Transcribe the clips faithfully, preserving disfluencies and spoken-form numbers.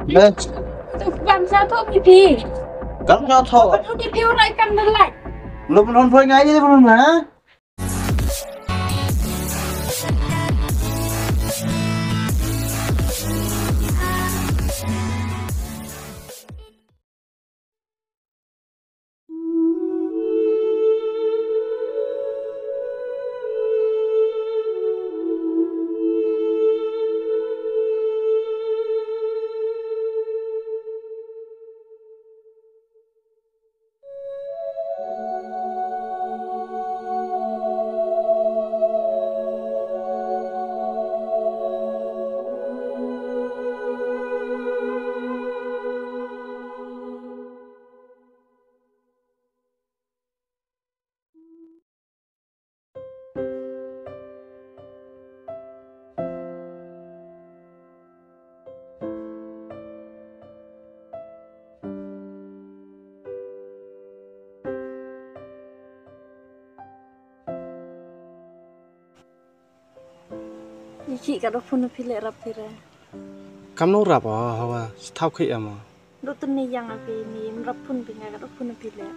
Eh, tu bam sa tu pipi. Kam nyo tho. Tu pipi urai kam dalai. Lo pun hon poi ngai ni pun ha. Ïa ki ka da phone phi leh rap phi re. Kam no rap ah, hawa sthaw khi ama. Do tun ni yang api ni mrap phone phi nga ka da phone phi leh.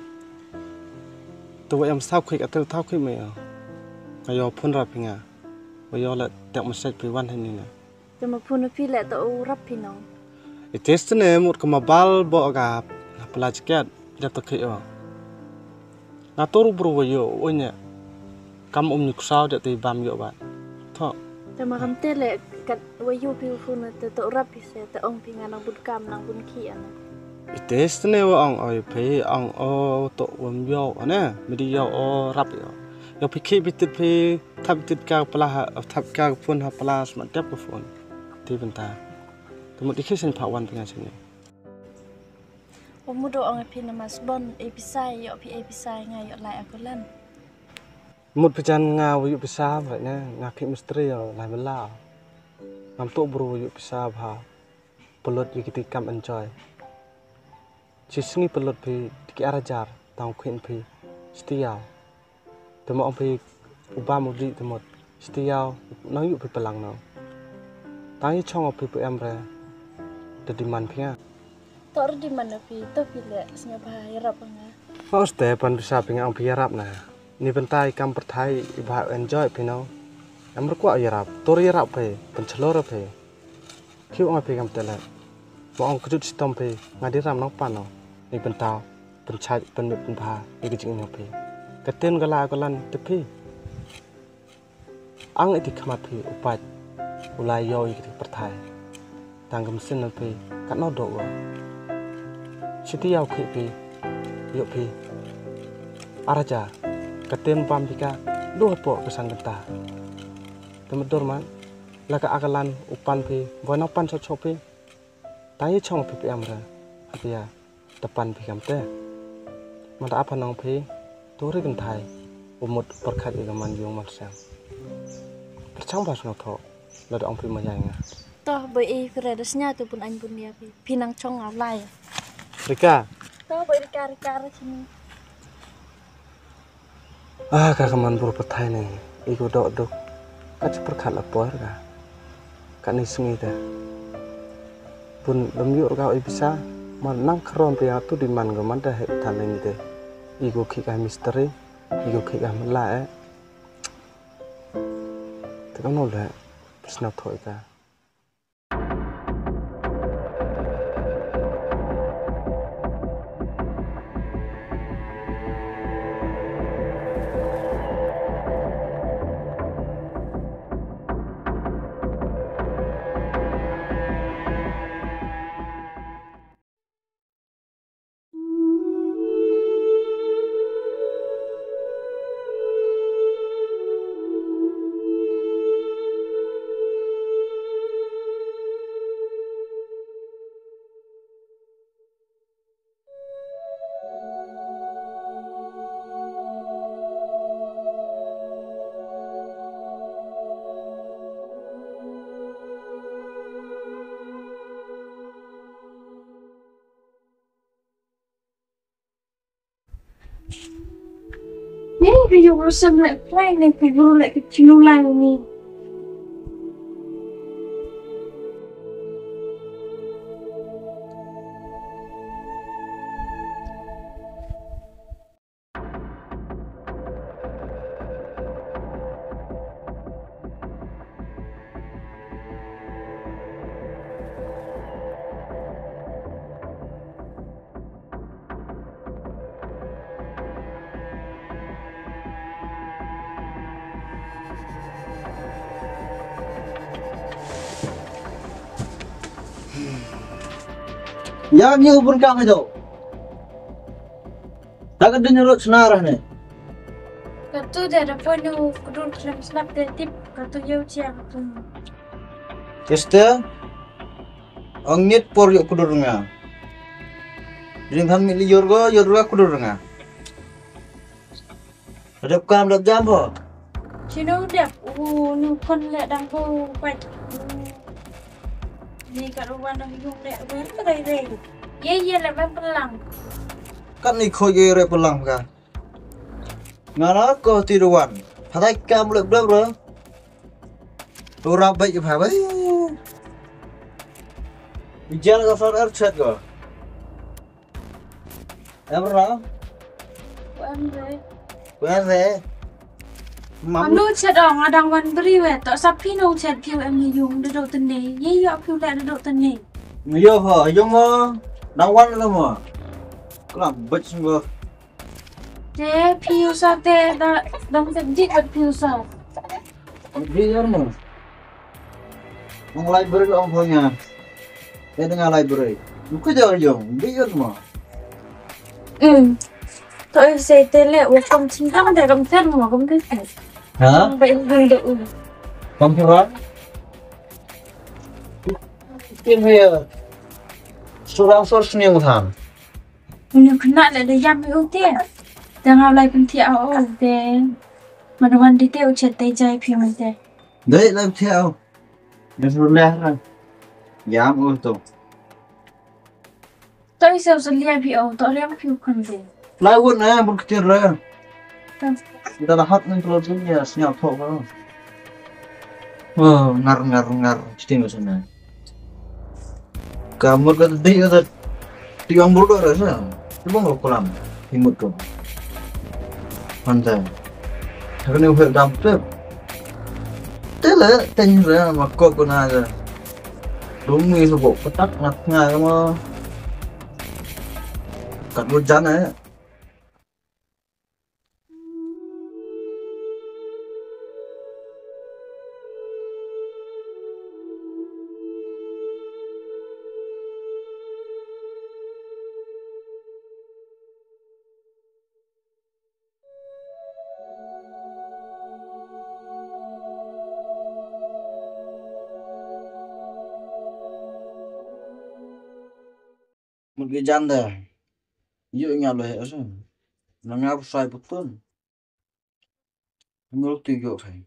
Tu wa em sthaw khi ka tu thaw khi me ah. Ka yo phone rap phi nga. Wa yo la tek message phi wan hani na. Te ma phone phi leh to u rap phi nong. Ite stene mut ka ma bal bo ka na pla chikat dep to khi o. Nga tur bru wa yo u nya. Kam um ni ksaw de te bam yo ba. Tho. Te ma kam te le kat wa yo phi u phone te to rap phi se te ong phi nga nang bun kam nang bun khi ana. Ite stene wa ong oi phi ong o to um yo ana. Midi yo o rap yo. Yo phi khi bitit phi thap bitit ka pla ha thap ka phone ha pla smat dep ka phone. Ti benta. Te mut i khi sen pha wan phi nga sini. Wa mut do ong phi na mas bon, e pisa, yo phi e pisa nga yo lai aku lan. Mut phi jan nga wa yo pisa, right na, nga khi mistri yo lai mela. Ngam tu bru wa yo pisa bha. Pelot yo kiti kam enjoy. Chi sngi pelot phi, tiki arajar, tang khin phi, stiaw. Te mo ong phi u bam u dih te mut. Siti yaw nang yu phi pelang no. Tang i chong o phi pu em re. Te demand phi nga. To re demand o phi to phi le snga bha yarap nga. Ho ste pan pisa phi nga ong phi yarap na. Ni bentai kam perthai i bha enjoy phi no. Em re kwah yarap. To re yarap phi. Pen chlor phi. Khiu nga phi kam telat. Mo ong kjut sitom phi nga di ram nang pan no. Ni pyntaw pynchaj pynmit pynbha ni ka jingim phi. Ka ten ka la ka lan te phi. Ang iti khmat phi u pait u lai yo i ka pyrthai. Tang ka msin phi kat no do wa. Siti yaw khi phi yo phi. Araja ka ten bam phi ka do hapo ka sang kenta. Te ma dur man. La ka akalan u pan phi boi nang pan chok chok phi. Tang i chong phi phi amra. Hapia ta pan phi kam te. Ma ta apa nong phi tu ri kan thai. U mut perkhat i ka man yung mal sem. Perchang bas no tho. La da ong phi ma yang nga. To boi i kre da snya tu pun an pun dia phi. Phi nang chong nga lai. Rika. To boi Rika Rika ra sini. Ah, ka ka man bru pathai ne, i ko dok dok. Ka chi pyrkhat la por ka. Ka ni sngi te. Pun lem yur ka i bisa, man nang kron pia tu di man ko man da he than ni te. I ko khi ka misteri, i ko khi ka mala eh. Te ka no le, pesna thoi ka. Ni video rusam lek play ni video lek kecil ulang ni. Ïa ngi u bun kam ito. Ta ka ding rot snar ne. Katu de da ponu kudur klem slap de tip katu yau cia katu. Sister, ong ngit por ïoh kudur nga. Ding han mit li yor go, yor ga kudur nga. Dep kam dep jam pho. Chino dep u nu kon le dang ko kwai. Ni ka ruwan dang yung le wer ka dai dai. Ye ye le ban pelang. Kan ni kho ye re pelang ka. Nga na ko ti ruwan. Phatai kam le blem ro. Ura bai pha bai. Bijal ka far er chet ko. Em ro. Em re. Kwen re. Mam. Anu chet ong adang wan bri we to sa pino chet piu em ni yung de do tene. Ye yo piu le de do tene. Yo ho, yung mo. Dang wan lo mo. Klam bit sungguh. Te piu sa te da dang te dik piu sa. Di yor mo. Ong library ong pho nya. Te nga library. Mu ka jor yong, di yor mo. Hmm. To e se te le wa kom ching kam de kam ter mo kam ter. Ha? Ba in dun de u. Kom pura. Tin he. Surang sor sniang tham. Uni kena le de yam u te. Te nga lai pynthia o te. Madawan di te u chet te jai phi mo te. Dei lai pynthia o. Dei sur leh ra. Yam u to. To i sel selia phi o to lem phi u kan de. Lai won na mun ktir ra. Kita dah hot nih kalau dunia senyap kok. Oh, ngar ngar ngar. Sting sana. Ka mut ka dei ka ti ong bur do ra sa. Ti bang ko kolam. Ti mut ko. Hanta. Ka ne u dam te. Te le ten ra ma ko ko na ja. Dum ni so ko patak ngat nga ma. Kat lu jan eh. Mut ki jan de. Yu nga lo he asa. Na nga bu sai putun. Ngul tu yu khai.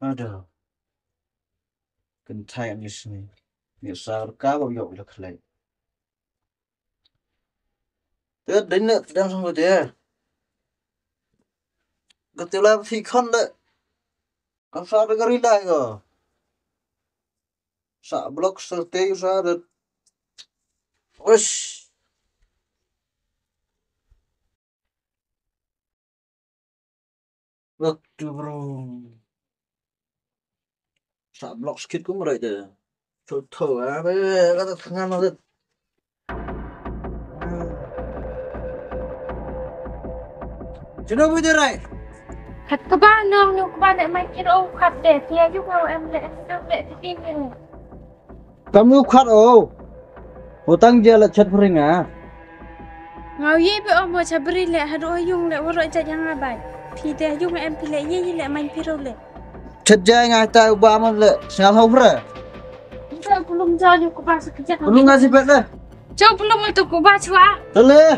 Ada. Kan thai ni sini. Ni sar ka ba yu lo khlai. Te dei ne dang song ko te. Ka te la phi khon de. Ka sa de ka ri lai ko. Sa blok sa te sa de. Ush. Waktu bro. Sa blok skit kum rai de. Tho tho a be ka ta thngan de. Chino bu de rai. Khat kaba nong nu kaba ne mai kiro khat de tia yu ngau em le em do le ti ni. Kam u khat o. U tang je la chat pring a. Ngau ye be o mo chabri le hadu o yung le waro ja jang abai. Phi te yung em phi le ye ye le man phi ro le. Chat je nga ta u ba man le sal ho phra. Nta pulum ja yu ku ba sa kja. Pulum nga si pet le. Chau pulum tu ku ba chua. Tele.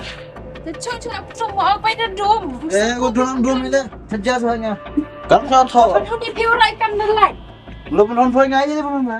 Te chau chua pulum o bai da dum. Eh, u dum dum le. Chat je sa nga. Kam sa tho. Pulum ni phi rai kam le lai. Lu pun hon phoi ngai ni pun ma.